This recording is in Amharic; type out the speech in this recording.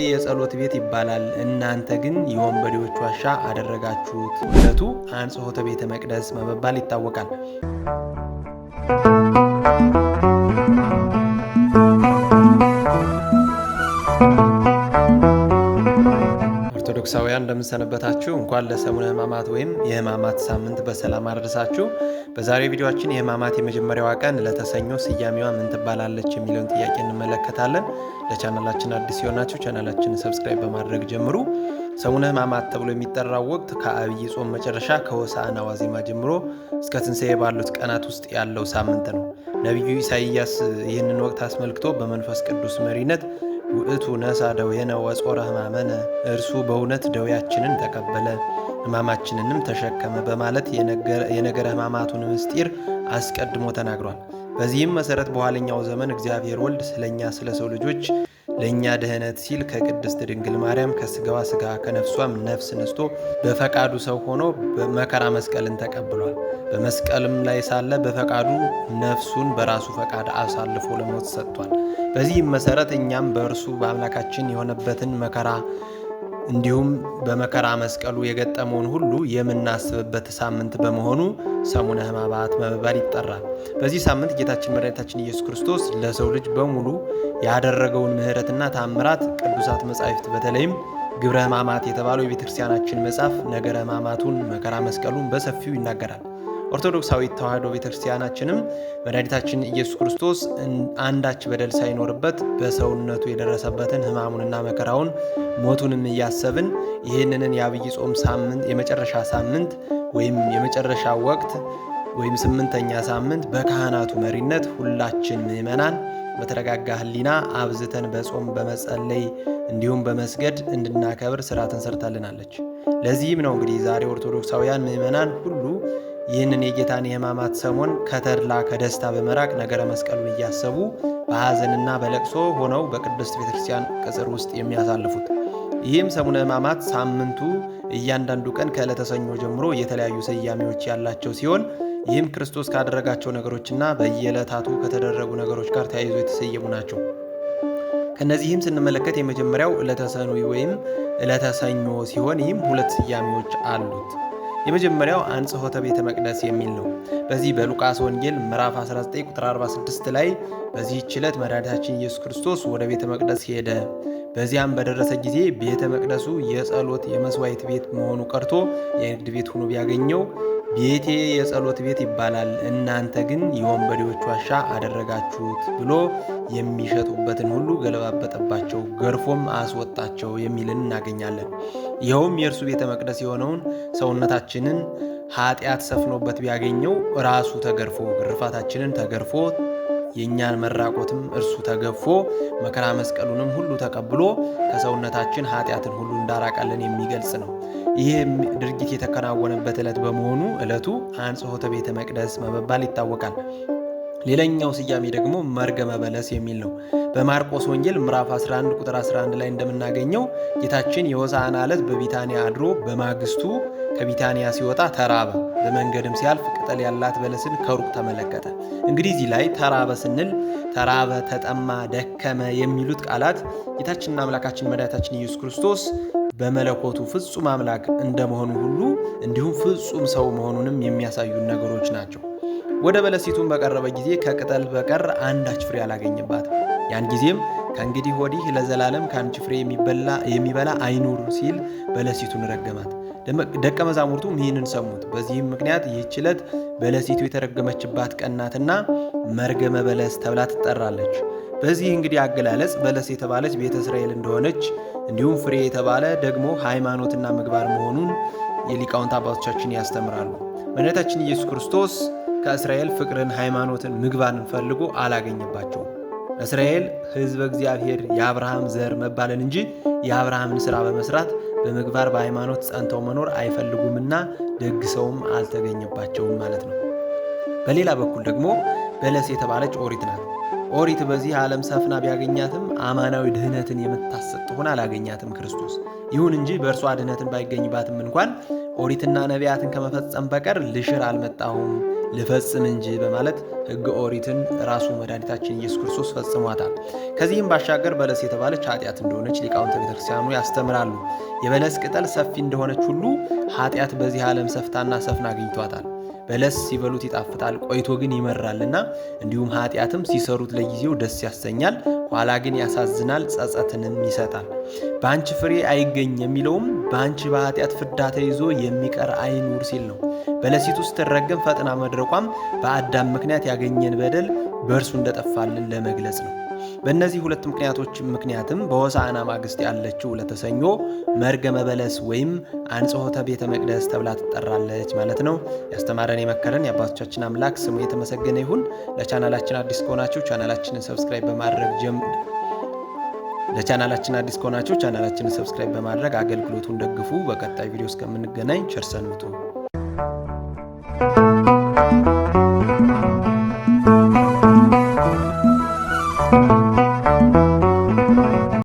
የጸሎት ቤት ይባላል፣ እናንተ ግን የወንበዴዎች ዋሻ አደረጋችሁት። ዕለቱ አንጽሖተ ቤተ መቅደስ በመባል ይታወቃል። ኦርቶዶክሳውያን እንደምንሰነበታችሁ፣ እንኳን ለሰሙነ ሕማማት ወይም የሕማማት ሳምንት በሰላም አደረሳችሁ። በዛሬው ቪዲዮአችን የሕማማት የመጀመሪያዋ ቀን ዕለተ ሰኞ ስያሜዋ ምን ትባላለች የሚለውን ጥያቄ እንመለከታለን። ለቻናላችን አዲስ የሆናችሁ ቻናላችንን subscribe በማድረግ ጀምሩ። ሰሙነ ሕማማት ተብሎ የሚጠራው ወቅት ከዐቢይ ጾም መጨረሻ ከሆሳዕና ዋዜማ ጀምሮ እስከ ትንሣኤ ባሉት ቀናት ውስጥ ያለው ሳምንት ነው። ነቢዩ ኢሳይያስ ይህንን ወቅት አስመልክቶ በመንፈስ ቅዱስ መሪነት ውእቱ ነሳ ደዌነ ወጾረ ሕማመነ፣ እርሱ በእውነት ደዌያችንን ተቀበለ ሕማማችንንም ተሸከመ በማለት የነገረ ሕማማቱን ምስጢር አስቀድሞ ተናግሯል። በዚህም መሰረት በኋለኛው ዘመን እግዚአብሔር ወልድ ስለኛ ስለ ሰው ልጆች ለእኛ ድህነት ሲል ከቅድስት ድንግል ማርያም ከስጋዋ ስጋ ከነፍሷም ነፍስ ነስቶ በፈቃዱ ሰው ሆኖ መከራ መስቀልን ተቀብሏል። በመስቀልም ላይ ሳለ በፈቃዱ ነፍሱን በራሱ ፈቃድ አሳልፎ ለሞት ሰጥቷል። በዚህም መሰረት እኛም በእርሱ በአምላካችን የሆነበትን መከራ እንዲሁም በመከራ መስቀሉ የገጠመውን ሁሉ የምናስብበት ሳምንት በመሆኑ ሰሙነ ሕማማት በመባል ይጠራል። በዚህ ሳምንት ጌታችን መድኃኒታችን ኢየሱስ ክርስቶስ ለሰው ልጅ በሙሉ ያደረገውን ምሕረትና ታምራት ቅዱሳት መጻሕፍት በተለይም ግብረ ሕማማት የተባለው የቤተክርስቲያናችን መጽሐፍ ነገረ ሕማማቱን መከራ መስቀሉን በሰፊው ይናገራል። ኦርቶዶክሳዊት ተዋሕዶ ቤተክርስቲያናችንም መድኃኒታችን ኢየሱስ ክርስቶስ አንዳች በደል ሳይኖርበት በሰውነቱ የደረሰበትን ሕማሙንና መከራውን ሞቱንም እያሰብን ይህንን የዐቢይ ጾም ሳምንት የመጨረሻ ሳምንት ወይም የመጨረሻ ወቅት ወይም ስምንተኛ ሳምንት በካህናቱ መሪነት ሁላችን ምዕመናን በተረጋጋ ሕሊና አብዝተን በጾም በመጸለይ እንዲሁም በመስገድ እንድናከብር ስርዓትን ሰርታልናለች። ለዚህም ነው እንግዲህ ዛሬ ኦርቶዶክሳውያን ምዕመናን ሁሉ ይህንን የጌታን የሕማማት ሰሞን ከተድላ ከደስታ በመራቅ ነገረ መስቀሉን እያሰቡ በሐዘንና በለቅሶ ሆነው በቅድስት ቤተክርስቲያን ቅጽር ውስጥ የሚያሳልፉት። ይህም ሰሙነ ሕማማት ሳምንቱ እያንዳንዱ ቀን ከዕለተ ሰኞ ጀምሮ የተለያዩ ስያሜዎች ያላቸው ሲሆን ይህም ክርስቶስ ካደረጋቸው ነገሮችና በየዕለታቱ ከተደረጉ ነገሮች ጋር ተያይዞ የተሰየሙ ናቸው። ከነዚህም ስንመለከት የመጀመሪያው ዕለተ ሰኑይ ወይም ዕለተ ሰኞ ሲሆን ይህም ሁለት ስያሜዎች አሉት። የመጀመሪያው አንጽሖተ ቤተ መቅደስ የሚል ነው። በዚህ በሉቃስ ወንጌል ምዕራፍ 19 ቁጥር 46 ላይ በዚህች ዕለት መድኃኒታችን ኢየሱስ ክርስቶስ ወደ ቤተ መቅደስ ሄደ። በዚያም በደረሰ ጊዜ ቤተ መቅደሱ የጸሎት የመስዋዕት ቤት መሆኑ ቀርቶ የንግድ ቤት ሆኖ ቢያገኘው ቤቴ የጸሎት ቤት ይባላል፣ እናንተ ግን የወንበዴዎች ዋሻ አደረጋችሁት ብሎ የሚሸጡበትን ሁሉ ገለባበጠባቸው፣ ገርፎም አስወጣቸው የሚልን እናገኛለን። ይኸውም የእርሱ ቤተ መቅደስ የሆነውን ሰውነታችንን ኃጢአት ሰፍኖበት ቢያገኘው ራሱ ተገርፎ ግርፋታችንን ተገርፎ የእኛን መራቆትም እርሱ ተገፎ መከራ መስቀሉንም ሁሉ ተቀብሎ ከሰውነታችን ኃጢአትን ሁሉ እንዳራቀልን የሚገልጽ ነው። ይህ ድርጊት የተከናወነበት ዕለት በመሆኑ ዕለቱ አንጽሖተ ቤተ መቅደስ በመባል ይታወቃል። ሌላኛው ስያሜ ደግሞ መርገመ በለስ የሚል ነው። በማርቆስ ወንጌል ምዕራፍ 11 ቁጥር 11 ላይ እንደምናገኘው ጌታችን የሆሳዕና ዕለት በቢታንያ አድሮ በማግስቱ ከቢታንያ ሲወጣ ተራበ። በመንገድም ሲያልፍ ቅጠል ያላት በለስን ከሩቅ ተመለከተ። እንግዲህ እዚህ ላይ ተራበ ስንል ተራበ፣ ተጠማ፣ ደከመ የሚሉት ቃላት ጌታችንና አምላካችን መድኃኒታችን ኢየሱስ ክርስቶስ በመለኮቱ ፍጹም አምላክ እንደመሆኑ ሁሉ እንዲሁም ፍጹም ሰው መሆኑንም የሚያሳዩ ነገሮች ናቸው። ወደ በለሲቱን በቀረበ ጊዜ ከቅጠል በቀር አንዳች ፍሬ አላገኘባትም። ያን ጊዜም ከእንግዲህ ወዲህ ለዘላለም ከአንቺ ፍሬ የሚበላ አይኑር ሲል በለሲቱን ረገማት። ደቀ መዛሙርቱም ይህንን ሰሙት። በዚህም ምክንያት ይህች ዕለት በለሲቱ የተረገመችባት ቀን ናትና መርገመ በለስ ተብላ ትጠራለች። በዚህ እንግዲህ አገላለጽ በለስ የተባለች ቤተ እስራኤል እንደሆነች እንዲሁም ፍሬ የተባለ ደግሞ ሃይማኖትና ምግባር መሆኑን የሊቃውንት አባቶቻችን ያስተምራሉ። መድኃኒታችን ኢየሱስ ክርስቶስ ከእስራኤል ፍቅርን፣ ሃይማኖትን፣ ምግባርን ፈልጎ አላገኘባቸውም። እስራኤል ሕዝበ እግዚአብሔር የአብርሃም ዘር መባልን እንጂ የአብርሃምን ሥራ በመስራት በምግባር በሃይማኖት ጸንተው መኖር አይፈልጉምና ደግ ሰውም አልተገኘባቸውም ማለት ነው። በሌላ በኩል ደግሞ በለስ የተባለች ኦሪት ናት። ኦሪት በዚህ ዓለም ሰፍና ቢያገኛትም አማናዊ ድህነትን የምታሰጥ ሆና አላገኛትም ክርስቶስ። ይሁን እንጂ በእርሷ ድህነትን ባይገኝባትም እንኳን ኦሪትና ነቢያትን ከመፈጸም በቀር ልሽር አልመጣሁም ልፈጽም እንጂ በማለት ሕገ ኦሪትን ራሱ መድኃኒታችን ኢየሱስ ክርስቶስ ፈጽሟታል። ከዚህም ባሻገር በለስ የተባለች ኃጢአት እንደሆነች ሊቃውንተ ቤተክርስቲያኑ ያስተምራሉ። የበለስ ቅጠል ሰፊ እንደሆነች ሁሉ ኃጢአት በዚህ ዓለም ሰፍታና ሰፍና አግኝቷታል። በለስ ሲበሉት ይጣፍጣል፣ ቆይቶ ግን ይመራልና፣ እንዲሁም ኃጢአትም ሲሰሩት ለጊዜው ደስ ያሰኛል፣ ኋላ ግን ያሳዝናል፣ ጸጸትንም ይሰጣል። በአንቺ ፍሬ አይገኝ የሚለውም በአንቺ በኃጢአት ፍዳ ተይዞ የሚቀር አይኑር ሲል ነው። በለሲቱ ስትረገም ፈጥና መድረቋም በአዳም ምክንያት ያገኘን በደል በእርሱ እንደጠፋልን ለመግለጽ ነው። በእነዚህ ሁለት ምክንያቶች ምክንያትም በሆሳዕና ማግስት ያለችው ዕለተ ሰኞ መርገመ በለስ ወይም አንጽሖተ ቤተ መቅደስ ተብላ ትጠራለች ማለት ነው። ያስተማረን የመከረን የአባቶቻችን አምላክ ስሙ የተመሰገነ ይሁን። ለቻናላችን አዲስ ከሆናችሁ ቻናላችንን subscribe በማድረግ ለቻናላችን አዲስ ከሆናችሁ ቻናላችንን subscribe በማድረግ አገልግሎቱን ደግፉ። በቀጣይ ቪዲዮ እስከምንገናኝ ቸር ሰንብቱ።